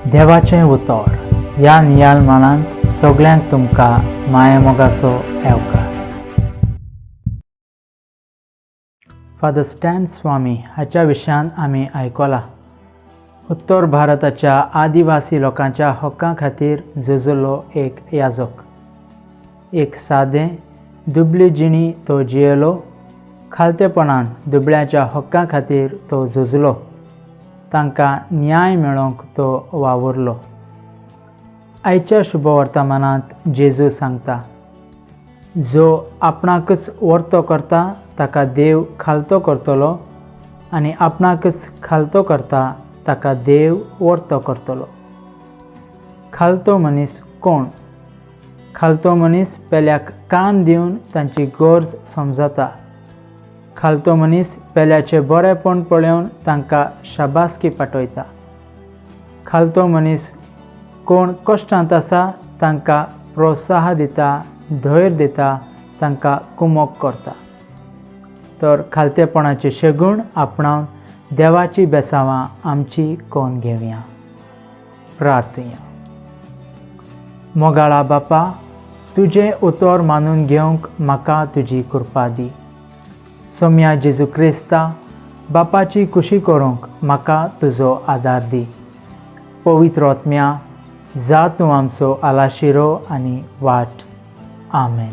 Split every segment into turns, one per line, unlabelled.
देवाचें उतर ह्या नियाल मानांत सगळ्यांक तुमकां मायामोगाचो येवकार. फादर स्टॅन स्वामी हाच्या विशयान आमी आयकलां. उत्तर भारताच्या आदिवासी लोकांच्या हक्कां खातीर झुजलो एक याजक. एक सादें दुबळी जिणी तो जियेलो. खालतेपणान दुबळ्याच्या हक्कां खातीर तो झुजलो. तांकां न्याय मेळोवंक तो वावुरलो. आयच्या शुभवर्तमानांत जेजू सांगता, जो आपणाकच वर्तो करता ताका देव खालतो करतलो आनी आपणाकच खालतो करता ताका देव वर्तो करतलो. खालतो मनीस कोण? खालतो मनीस पेल्याक कान दिवन तांची गरज समजता. खालतो मनीस पेल्याचें बरेंपण पळोवन तांकां शाबासकी पाठयता. खालतो मनीस कोण कश्टांत आसा तांकां प्रोत्साह दिता, धैर्य दिता, तांकां कुमोक करता. तर खालतेपणाचे शेगूण आपणावन देवाची बेसांवां आमची कोण घेवया. प्रार्थुया. मोगाळा बापा, तुजें उतर मानून घेवंक म्हाका तुजी कृपा दी. सोम्या जेजू क्रिस्ता, बापाची खुशी करूंक म्हाका तुजो आदार दी. पवित्र आत्म्या, जा तूं आमचो आलाशिरो आनी वाट. आमेन.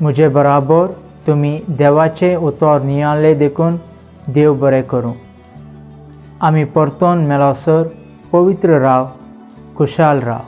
म्हजे बराबर तुमी देवाचें उतर नियाळ्ळें देखून देव बरें करूं. आमी परतोन मेळसर पवित्र राव, खुशाल राव.